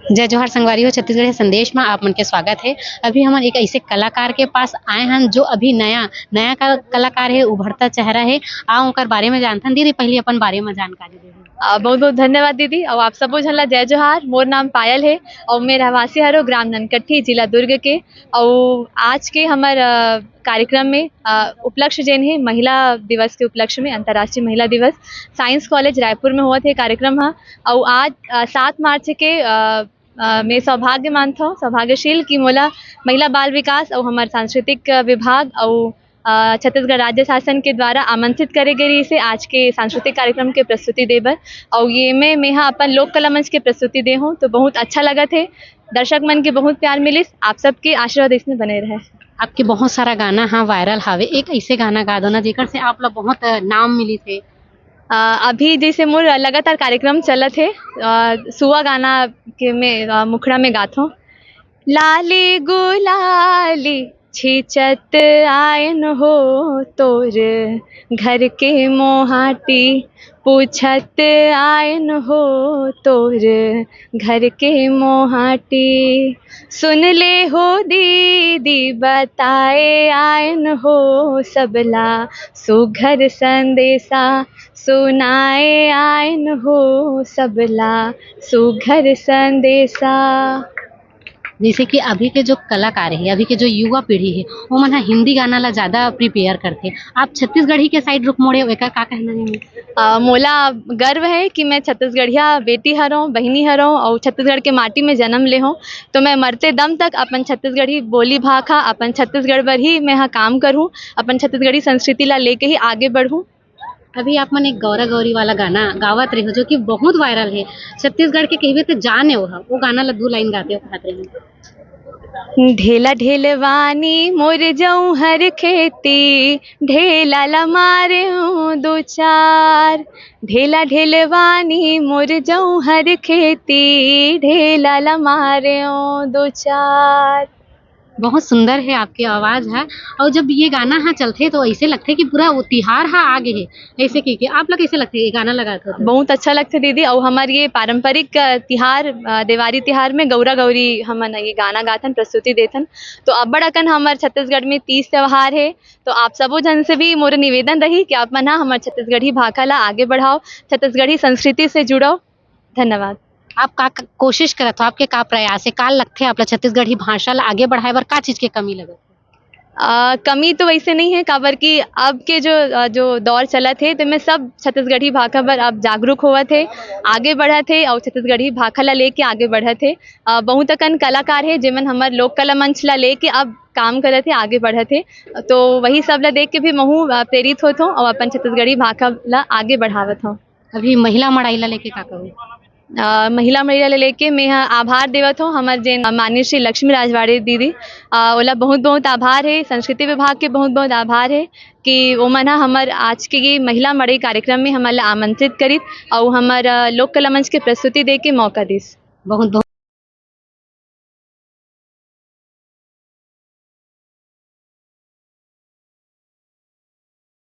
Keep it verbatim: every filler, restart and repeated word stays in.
जय जोहार संगवारी हो, छत्तीसगढ़ी संदेश में आप मन के स्वागत है। अभी हमन एक ऐसे कलाकार के पास आए हन जो अभी नया नया का कलाकार है, उभरता चेहरा है। आ ओकर बारे में जानथन। दीदी, पहले अपन बारे में जानकारी दे। बहुत बहुत धन्यवाद दीदी, और आप सबो झन ला जय जोहार। मोर नाम पायल है और मैं रहवासी हरो ग्राम ननकट्ठी, जिला दुर्ग के। और आज के हमर अ, कार्यक्रम में अ, उपलक्ष्य जेन है महिला दिवस के उपलक्ष्य में, अंतर्राष्ट्रीय महिला दिवस, साइंस कॉलेज रायपुर में होवत है कार्यक्रम हा। और आज अ, सात मार्च के अ, अ, मैं सौभाग्य मानथव, सौभाग्यशील कि मोला महिला बाल विकास और हमर सांस्कृतिक अ, विभाग और अ, छत्तीसगढ़ राज्य शासन के द्वारा आमंत्रित करे गे रहिस हे आज के सांस्कृतिक कार्यक्रम के प्रस्तुति दे बर। और ये में मेहा अपन लोक कला मंच के प्रस्तुति दे हूँ, तो बहुत अच्छा लगत है। दर्शक मन के बहुत प्यार मिलिस। आप सबके आशीर्वाद इसमें बने रहे। आपके बहुत सारा गाना हाँ वायरल हावे, एक ऐसे गाना गा दो ना जेकर से आप ला बहुत अ, नाम मिली थे। अ, अभी जैसे मोर लगातार कार्यक्रम चलत है, अ, सुआ गाना के में अ, मुखड़ा में गाथों। लाली गुलाली छींचत आयन हो तोर घर के मोहाटी, पूछत आयन हो तोर घर के मोहाटी। सुन ले हो दीदी बताए आयन हो सबला सुघर संदेशा, सुनाए आयन हो सबला सुघर संदेशा। जैसे कि अभी के जो कलाकार है, अभी के जो युवा पीढ़ी है, वो मन ह हिंदी गाना ला ज्यादा प्रिपेयर करथे। आप छत्तीसगढ़ी के साइड रुख मोड़े हो, एकर का कहना है? अ, मोला गर्व है कि मैं छत्तीसगढ़िया बेटी हरों, बहिनी हरों और छत्तीसगढ़ के माटी में जन्म ले हों। तो मैं मरते दम तक अपन छत्तीसगढ़ी बोली भाखा, अपन छत्तीसगढ़ बर ही मैं हा काम करूँ, अपन छत्तीसगढ़ी संस्कृति ला लेके ही आगे बढ़ूँ। अभी आप मन एक गौरा गौरी वाला गाना गावत रहे हो जो कि बहुत वायरल है, छत्तीसगढ़ के कहिबे तो जान है वो, वो गाना ला दो लाइन गाते हो कहत रहे हो। ढेला ढेलवानी मोर जौहर खेती, ढेला ला मारे दो चार। ढेला ढेलवानी मोर जौहर खेती, ढेला ला मारे दो चार। बहुत सुंदर है आपकी आवाज है। और जब ये गाना हाँ चलथे तो ऐसे लगथे कि पूरा वो तिहार हा आ गे है, ऐसे कि, कि आप लोग कैसे लगथे ये गाना लगा कर? बहुत अच्छा लगथे दीदी। और हमार ये पारंपरिक अ, तिहार, अ, देवारी तिहार में गौरा गौरी हमन ये गाना गाथन, प्रस्तुति देथन। तो अब्बड़ अकन हमर छत्तीसगढ़ में तीज त्योहार है, तो आप सबो झन से भी मोर निवेदन रही कि आप मन हा हमर छत्तीसगढ़ी भाखा ला आगे बढ़ाओ, छत्तीसगढ़ी संस्कृति से जुड़ो। धन्यवाद। आप का क- कोशिश करत हो, आपके का प्रयास है, का लगथे आप ला छत्तीसगढ़ी भाषा ला आगे बढ़ाए बर का चीज के कमी लगत? अ, कमी तो वैसे नहीं है, काबर कि अब के जो अ, जो दौर चलत है, तेमे सब छत्तीसगढ़ी भाखा बर अब जागरूक होवत है, आगे बढ़त है और छत्तीसगढ़ी भाखा ला लेके आगे बढ़त है। अ, बहुत अकन कलाकार है जेमन हमर लोक कला मंच ला लेके अब काम करत है, आगे बढ़त है। तो वही सब ला देख के भी महू अ, प्रेरित होत हूँ और अपन छत्तीसगढ़ी भाखा ला आगे बढ़ावत हूँ। अभी महिला मड़ई ला लेके का कहू? अ, महिला मड़ई ला लेके मैं ह आभार देवत हूँ हमर जेन माननीय श्री लक्ष्मी राजवाड़े दीदी, अ, ओला बहुत बहुत आभार है, संस्कृति विभाग के बहुत बहुत आभार है कि ओमन ह हमर आज के ये महिला मड़ई कार्यक्रम में हमन ला आमंत्रित करिस और हमर अ, लोक कला मंच के प्रस्तुति दे के मौका दिस। बहुत